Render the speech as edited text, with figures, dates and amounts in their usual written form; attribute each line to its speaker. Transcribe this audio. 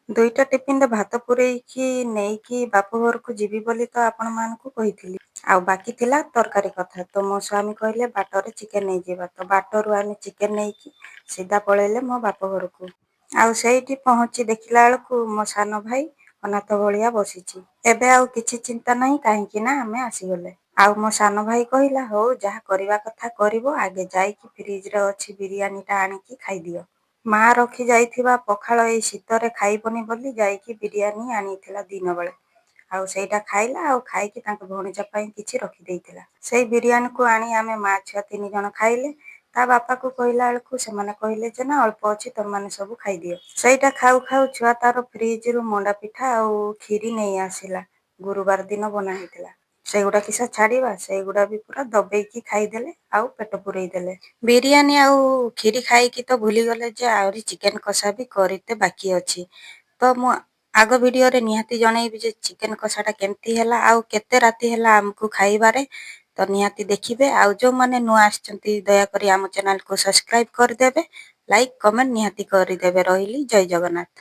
Speaker 1: ଦୁଇଟା ଟିଫିନରେ ଭାତ ପୂରେଇକି ନେଇକି ବାପ ଘରକୁ ଯିବି ବୋଲି ତ ଆପଣମାନଙ୍କୁ କହିଥିଲି। ଆଉ ବାକି ଥିଲା ତରକାରୀ କଥା। ତ ମୋ ସ୍ୱାମୀ କହିଲେ, ବାଟରେ ଚିକେନ ନେଇଯିବା। ତ ବାଟରୁ ଆମେ ଚିକେନ ନେଇକି ସିଧା ପଳେଇଲେ ମୋ ବାପ ଘରକୁ। ଆଉ ସେଇଠି ପହଞ୍ଚି ଦେଖିଲା ବେଳକୁ ମୋ ସାନ ଭାଇ ଅନାଥ ଭଳିଆ ବସିଛି। ଏବେ ଆଉ କିଛି ଚିନ୍ତା ନାହିଁ, କାହିଁକି ନା ଆମେ ଆସିଗଲେ। ଆଉ ମୋ ସାନ ଭାଇ କହିଲା, ହଉ, ଯାହା କରିବା କଥା କରିବ, ଆଗେ ଯାଇକି ଫ୍ରିଜରେ ଅଛି ବିରିୟାନୀଟା ଆଣିକି ଖାଇଦିଅ। ମା ରଖି ଯାଇଥିବା ପଖାଳ ଏଇ ଶୀତରେ ଖାଇବନି ବୋଲି ଯାଇକି ବିରିୟାନୀ ଆଣିଥିଲା ଦିନ ବେଳେ। ଆଉ ସେଇଟା ଖାଇଲା, ଆଉ ଖାଇକି ତାଙ୍କ ଭଣଜା ପାଇଁ କିଛି ରଖିଦେଇଥିଲା। ସେଇ ବିରିୟାନୀକୁ ଆଣି ଆମେ ମା ଛୁଆ ତିନି ଜଣ ଖାଇଲେ। ତା ବାପାକୁ କହିଲା ବେଳକୁ ସେମାନେ କହିଲେ ଯେ ନା, ଅଳ୍ପ ଅଛି, ତମମାନେ ସବୁ ଖାଇଦିଅ। ସେଇଟା ଖାଉ ଖାଉ ଛୁଆ ତାର ଫ୍ରିଜରୁ ମଣ୍ଡା ପିଠା ଆଉ କ୍ଷୀରି ନେଇ ଆସିଲା, ଗୁରୁବାର ଦିନ ବନା ହେଇଥିଲା। ସେଗୁଡ଼ା କିସା ଛାଡ଼ିବା? ସେଇଗୁଡ଼ା ବି ପୁରା ଦବେଇକି ଖାଇଦେଲେ ଆଉ ପେଟ ପୁରେଇ ଦେଲେ। ବିରିୟାନୀ ଆଉ କ୍ଷୀରି ଖାଇକି ତ ଭୁଲିଗଲେ ଯେ ଆହୁରି ଚିକେନ କଷା ବି କରିତେ ବାକି ଅଛି। ତ ମୁଁ ଆଗ ଭିଡ଼ିଓରେ ନିହାତି ଜଣେଇବି ଯେ ଚିକେନ କଷାଟା କେମିତି ହେଲା ଆଉ କେତେ ରାତି ହେଲା ଆମକୁ ଖାଇବାରେ। ତ ନିହାତି ଦେଖିବେ। ଆଉ ଯେଉଁମାନେ ନୂଆ ଆସିଛନ୍ତି, ଦୟାକରି ଆମ ଚ୍ୟାନେଲକୁ ସବସ୍କ୍ରାଇବ କରିଦେବେ, ଲାଇକ୍, କମେଣ୍ଟ ନିହାତି କରିଦେବେ। ରହିଲି, ଜୟ ଜଗନ୍ନାଥ।